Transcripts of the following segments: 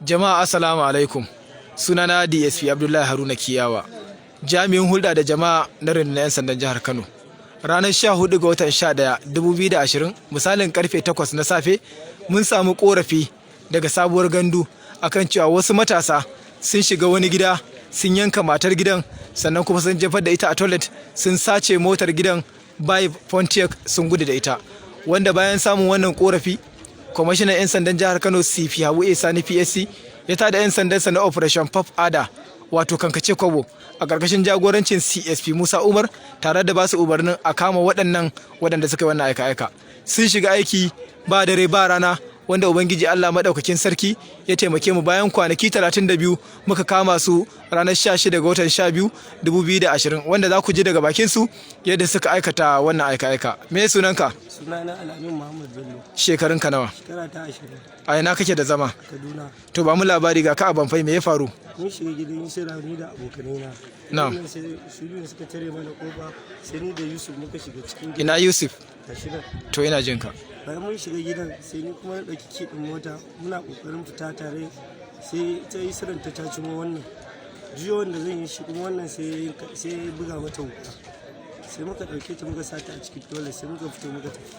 Jama'a, assalamu alaikum. Sunana DSP Abdullahi Haruna Kiyawa, jami'in hulɗa da jama'a na rundunar 'yan sandan jihar Kano. Ranar 14 ga watan 11 2020, misalin karfe 8 na safe, mun samu korafi daga Sabuwar Gandu akan cewa wasu matasa sun shiga wani gida, sun yanka matar gidan, sannan kuma sun jefar da ita a toilet, sun sace motar gidan by Pontiac, sun gudu da ita. Wanda bayan samun wannan korafi, kwamishinan 'yan sandan jihar Kano, CP Habu A Sani PSC, ya tada 'yan sandansa na Operation Puff Adder, wato kankace kwabo, a ƙarƙashin jagorancin CSP Musa Umar, tare da basu umarnin a kama waɗannan waɗanda suka yi wannan aika-aika. Sun shiga aiki ba dare ba rana, wanda Ubangiji Allah maɗaukakin sarki ya taimake mu, bayan kwanaki 32 muka kama su ranar 16 ga watan 12 2020, wanda za ku ji daga bakin su yadda suka aikata wannan aika-aika. Me sunanka? Sunana Alamin Muhammad Bello. Shekarunka nawa? Shekara ta 20. A ina kake da zama? Kaduna. To, ba mu labari, ga ka a Banfai, me ya faru? Mun shiga gidan Yusra ni da abokanai na. Na'am. Wannan sai su biyun suka tare mana kofa, sai ni da Yusuf muka shiga cikin gidan. Ina Yusuf? Gashi nan. To, ina jin ka. Bayan mun shiga gidan, sai ni kuma na ɗauki key ɗin mota, muna ƙoƙarin fita tare, sai ita Yusran ta cacimo wannan. Juyo wanda zan yi shi kuma wannan sai ya buga mata wuka. Sai muka ɗauke ta muka sata a cikin toilet, sai muka fito muka tafi.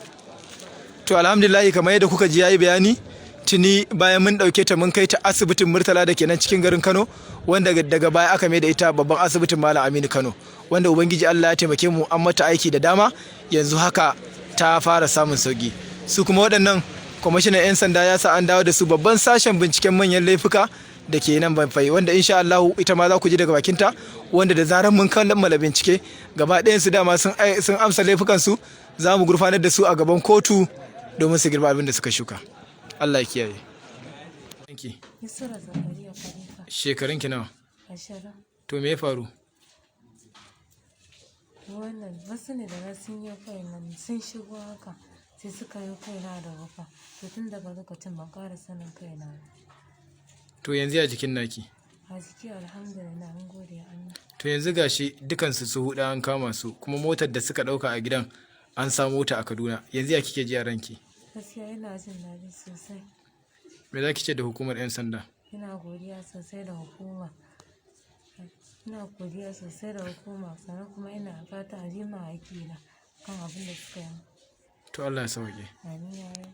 To, alhamdulillah, kamar yadda kuka ji yayi bayani, tuni bayan mun dauke ta mun kai ta asibitin Murtala da ke nan cikin garin Kano, wanda daga baya aka mai da ita babban asibitin Malam Aminu Kano, wanda Ubangiji Allah ya taimake mu an mata aiki da dama, yanzu haka ta fara samun sauki. Su kuma waɗannan, kwamishinan 'yan sanda ya sa an dawo da su babban sashen binciken manyan laifuka da ke nan Banfai, wanda insha Allah ita ma za ku ji daga bakinta, wanda da zarar mun kammala bincike gaba ɗayan su, dama sun amsa laifukan su, za mu gurfanar da su a gaban kotu domin su girba abin da suka shuka. Allah ya kiyaye. Yusra Zakariya Khalifa. Shekarun ki nawa? 20. To, me ya faru? Wannan wasu ne da na sun yi kai nan, sun shigo haka, sai suka yi kaina da wuka. To, tun daga lokacin ban ƙara sanin kaina ba. To, yanzu ya jikin naki? A jiki alhamdulillah, mun gode Allah. To, yanzu gashi dukansu su huɗu an kama su, kuma motar da suka ɗauka a gidan an samu ta a Kaduna. Yanzu ya kike ji a ranki? Gaskiya ina jin daɗi sosai. Me za ki ce da hukumar 'yan sanda? Ina godiya sosai da hukuma. Ina godiya sosai da hukuma, sannan kuma ina fata a bi min haƙƙina kan abin da suka yi. To, Allah ya sauke. Amin ya.